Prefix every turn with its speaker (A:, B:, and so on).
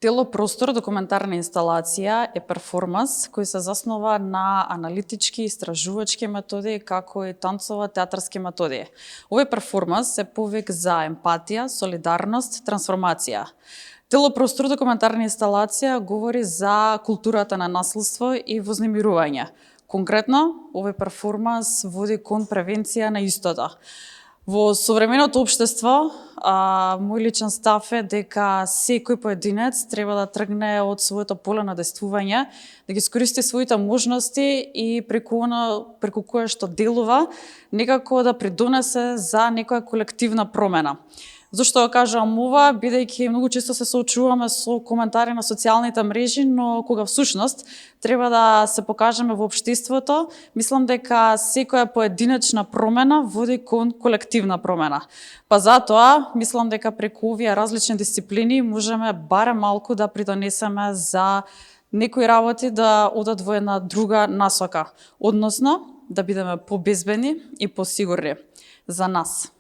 A: Тело-простор документарна инсталација е перформанс кој се заснова на аналитички, истражувачки методи, како и танцово-театарски методи. Овој перформанс е повик за емпатија, солидарност, трансформација. Тело-простор документарна инсталација говори за културата на насилство и вознемирување. Конкретно, овој перформанс води кон превенција на истото. Во современото општество, мој личен став е дека секој поединец треба да тргне од своето поле на действување, да ги искористи своите можности и преку кое што делува, некако да придонесе за некоја колективна промена. Зошто кажувам ова, бидејќи многу често се соочуваме со коментари на социјалните мрежи, но кога всушност треба да се покажеме во општеството, мислам дека секоја поединечна промена води кон колективна промена. Па затоа, мислам дека преку овие различни дисциплини можеме барем малку да придонесеме за некои работи да одат во една друга насока, односно да бидеме побезбедни и посигурни за нас.